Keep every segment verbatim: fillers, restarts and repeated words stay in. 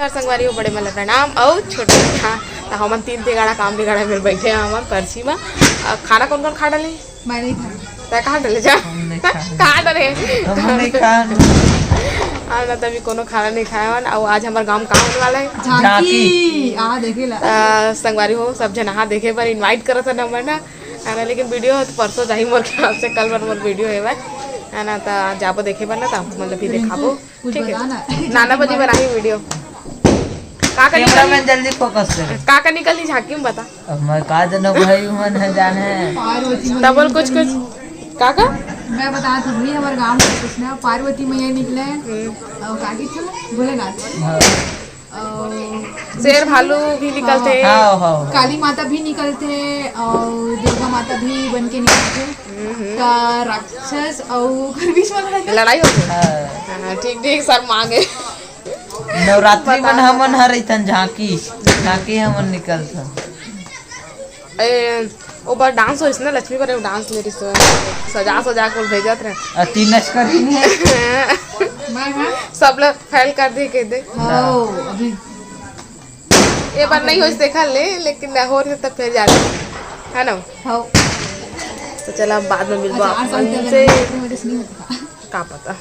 संगवारी हो, बड़े मन ला प्रणाम अउ छोटे मन ला, त हमन तीन ठे गाड़ा काम बिगाड़ा मेर बैठे हन हमन पर्ची म। अ, खाना कोन कोन खा डाले? मैं नहीं खाया। तैं कहाँ डाले जा? हम नहीं खाए। कहाँ डाले? हम नहीं खाए। हाँ ना, तभी कोनो खाना नहीं खाए हन। अउ आज हमर गाँव में का होने वाला है? झांकी। झांकी। आ, देखे ला। अ, संगवारी हो, सब झन आहा देखे बर invite करत हन हमर ना, है ना, लेकिन video ह तो परसों जाही मोर ख्याल से, कल बर मोर video हे भाई, है ना, त जाबो देखे बर ना, त आप मन ला भी दिखाबो। कुछ ठीक है। बता ना। नाना बजी बनाही video। का का cameraman निकलही? जल्दी focus करे। का का निकलही झांकी में बता। अब मैं का जानव भाई, मन है जाने। पार्वती तब बोल कुछ कुछ। का का? मैं बता दूँ भाई, हमारे गांव में कुछ ना, पार्वती मैया निकले। हम्म। और का की था? भोलेनाथ। हाँ। और शेर भालू भी निकलथे। हाँ, हाँ, हाँ। काली माता भी निकलथे और दुर्गा माता भी बन के निकलथे। हम्म, हम्म। त राक्षस और ओकर बीच में लड़ाई लड़ाई होथे। हाँ। हाँ, ठीक, ठीक, सर मांगे। नवरात्रि बता, मन बता। हमन हर रहिथन झांकी, झांकी हमन निकलथन। ए, ओ बर dance होइस ना, लक्ष्मी बर dance ले रहिस, सजा सजा के भेजत रहे। अ, तीन नच करीन हे। मैं, हाँ। सब लोग fail कर दी के दे। हाँ, अभी ये बार नहीं होइस, देखा ले, लेकिन हो रहे तब फिर जाते, है ना? हाँ। तो चला, बाद में मिलबो अच्छा, आप आठ साल मन पहले से। मेरे से नहीं होता। का पता।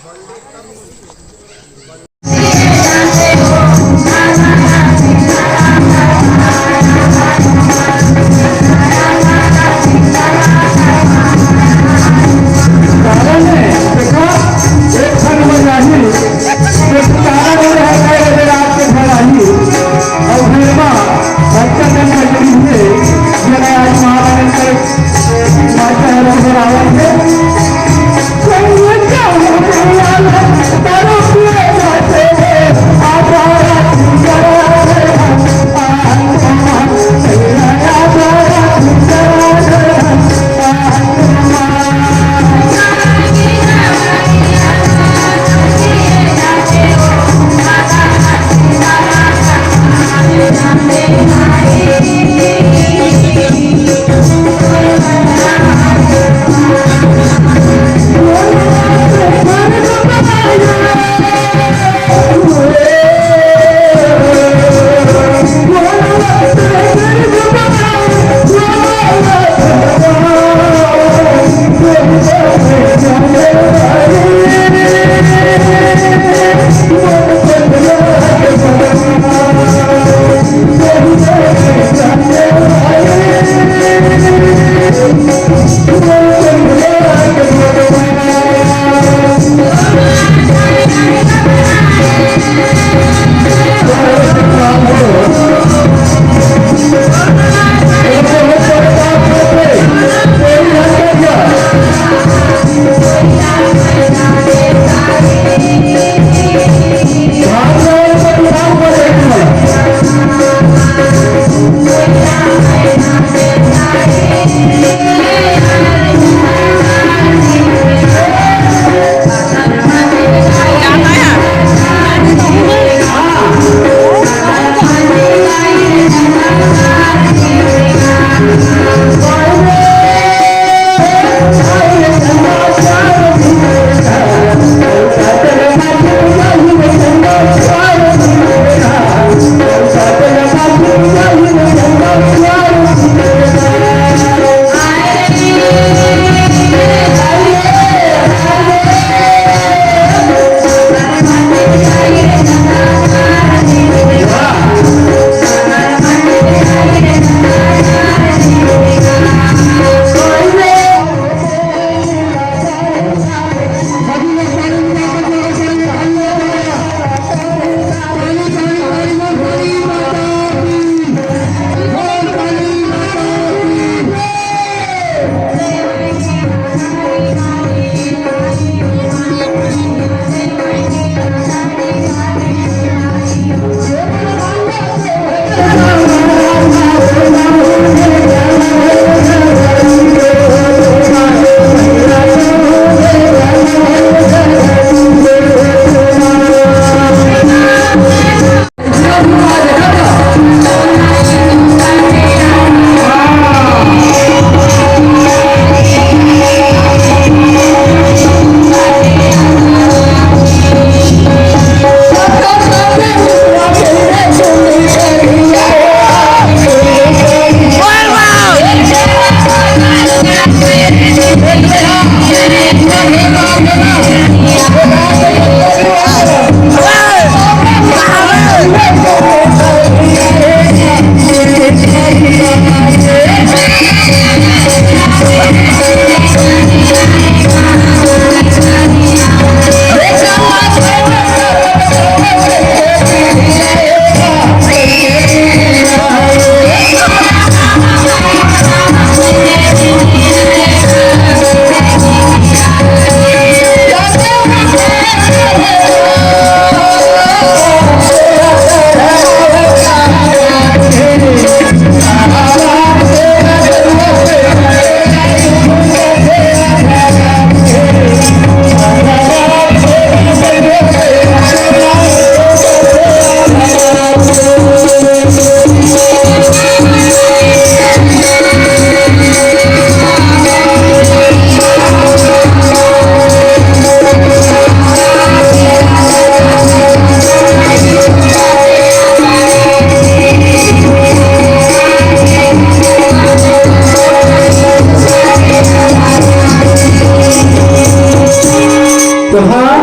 तो हाँ,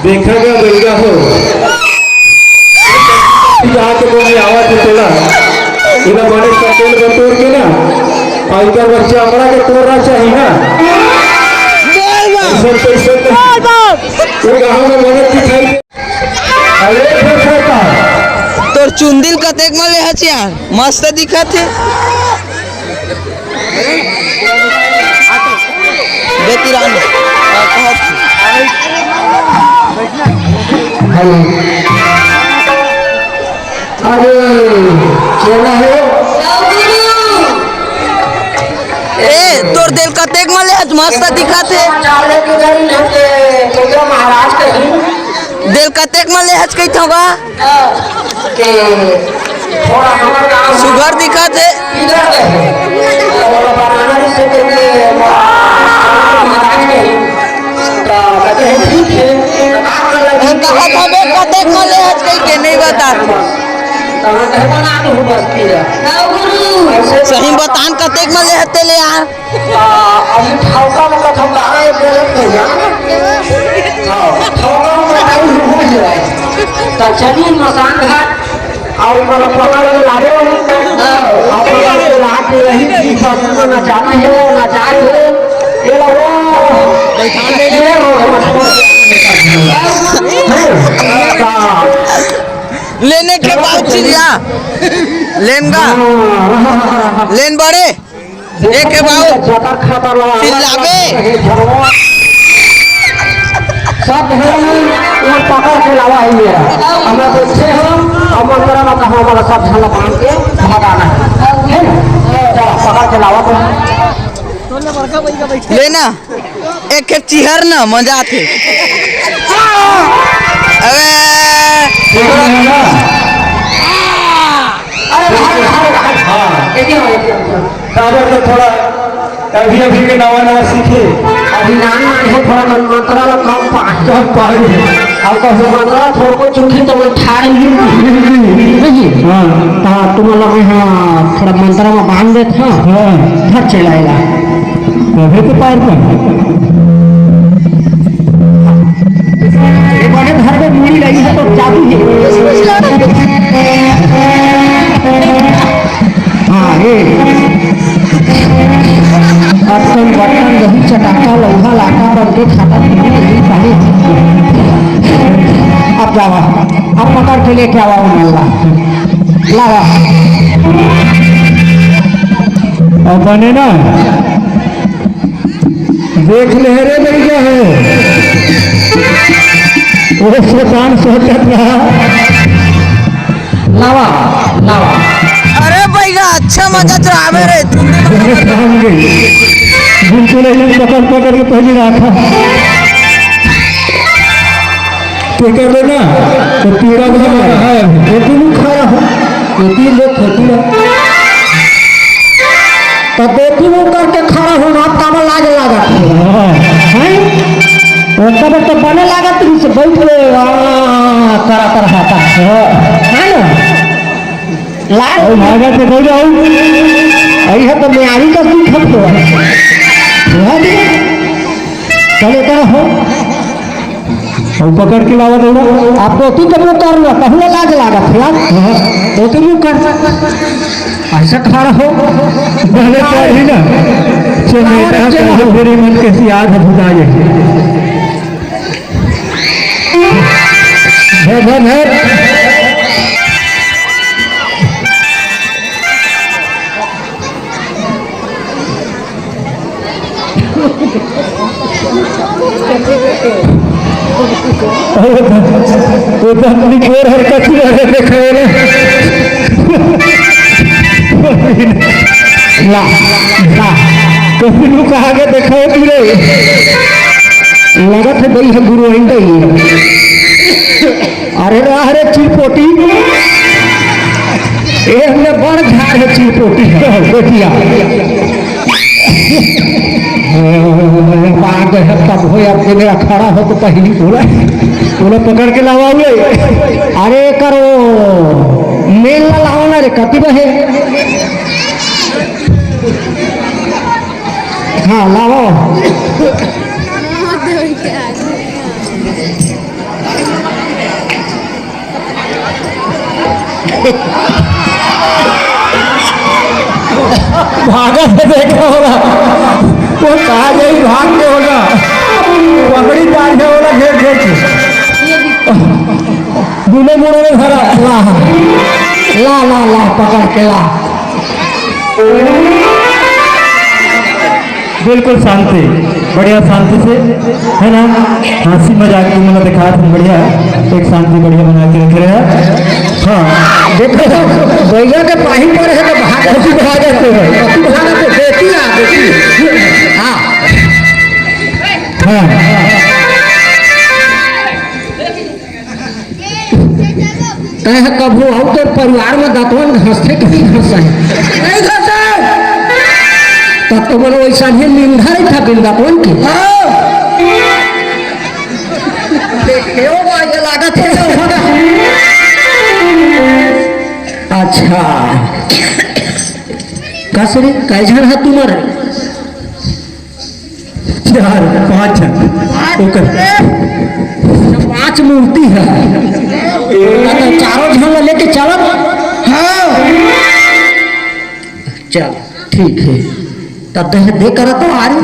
देखा गा बइगा हो, जाके बोले आवा थे तोला, इधर बड़े सकेल बटोर के ना, और इधर बच्चा हमरा के तोड़ना चाहिए ना। बोल बा। ऐसे तो, ऐसे तो, बोल बा। वो गाँव में मदद दिखाई दे। अरे, फिर सरकार। तोर चुंदी ल कतेक म ले हच यार, मस्त दिखत हे। बेतिरान, आ, कहत। हेलो। अरे, चेला हो। ए, तोर दे ल कतेक म ले हच, मस्त दिखत हे। महाराज के दे ल कतेक म ले हच कहिथव गा? के थोड़ा हमर गाँव सुघर दिखत हे। इधर दे। और बनाना से के महाराज के। तो कहते हैं, ठीक है। हम कहत हबे कतेक म ले हच कहि के नहीं बता। तो हम कहते बना दो बस्ती है। सही बतान कतेक म ले हच ते ले यार। आ, अभी ठौका में कथम बारह एक बोलत नहीं है। हाँ, ठौका में बताई हो जाए। तो चलिए मसान घाट और एक बार पकड़ के लावे। हाँ, और पकड़ के ला के यही की पसंद नचाना है, नचा के ये लो। ये लो। लेने के बाद चिल्ला। लेन गा। लेन बड़े। एक है बाबू, चिल्लाबे। सब धर्म वो पकड़ के लावा है ये। हमरा तो छे हो, अब मंत्र में कहा हमारा सब झंडा बांध के भगाना है। है ना? चलो, पकड़ के लावा तो। लेना, एक खेप चिहर ना, मजा आथे। अबे। अरे भाई, भाई, भाई। हाँ। एक ही बार, एक ही बार। काबर तो थोड़ा अभी अभी के नवा नवा सीखे। अभी नान नान है, थोड़ा मन मंत्रा ला कम पाए। कम पाए। अब तो हम मंत्रा थोड़ा को चुकी तो वो ठाड़ ही नहीं। हाँ। हाँ, तुम लोग यहाँ थोड़ा मंत्रा में बांध देत, हाँ। हाँ। घर चला आएगा। तभे तो पार कर। ये बने घर में मुड़ी लगी है तो जादू है। हाँ, ये। अटकन बटकन दही चटाका लौहा लाटा बन के खाता पीने नहीं पानी। अब जावा, अब पकड़ के लेके आवा वो मल्ला। लावा। अब बने ना। देख ले रे, नहीं क्या है? वो शैतान सोचत रहा। लावा, लावा। अरे भैया, अच्छा मजा तो आवे रे, तुम भी। बिल्कुल एकदम पकड़ पकड़ के पहली रखा। के कर लेना, तो पीड़ा भी है। ये तीनों खड़ा हो, ये तीन लोग खड़ा हो। तो दो तीन लोग करके खड़ा हो, आप काबर लाज लागत है? हाँ। हैं? वो कब तो बने लागत, तुम से बैठ गए, वाह, करा कर हाथा। है ना? लाल। अरे भागा से कोई जाऊ। अरे है तो मैं आरी का सीख हम तो। हाँ जी। चले का हो? हम पकड़ के लावा दो। आप दो तीन जब कर लो, पहले लाज लागा, फिर आप दो तीन कर। ऐसा खड़ा हो। पहले तो ही ना। चल, मैं और तेरा चलो। पहले मेरे मन के सियार है, भुला ये। धर, धर, धर। वो तो अपनी गोर हरकत ही रहे देखे रे। ला, ला। कभी नु कहा के देखा है तू रे। लगत है दई है गुरु आई दई। अरे रहा रे चिरपोटी। ए, हमने बड़ झाड़ है चिरपोटी है, बेटिया। मार दे है, तब हो यार, के मेरा खड़ा हो तो पहली बोला, बोला पकड़ के लावा हुए। अरे करो, मेल ला लावा ना रे, कति बहे। हाँ, लावा। भागा से देखा होगा, वो कहा जाई भाग के होगा, पकड़ी पाछे होगा घेर घेर के। दोनों मुड़ों में भरा, ला, ला, ला, ला, पकड़ के ला। बिल्कुल शांति, बढ़िया शांति से, है ना? हंसी मजाक तुम लोग दिखा तुम बढ़िया, एक शांति बढ़िया बना के रख रहे हैं। हाँ, देखो, भैया के पाही पर है तो भाग, ऐसी भाग है तो, तू भाग तो बेटी आ, बेटी। हाँ। हाँ। तैं ह कभू अउ तोर परिवार म दतवन घसथे कि नहीं घसय? नहीं घसय। तब तो बोलो, वैसा ही निंदा नहीं था बिन दतवन की। हाँ। देखियो, ये लागत है। अच्छा। कस रे, कै झन ह तुम्हर? चार, पाँच झन। ओकर पाँच मूर्ति है। त चारों झन ला लेके चलब? हाँ। चल, ठीक है। तब दे, दे करा तो आ रही।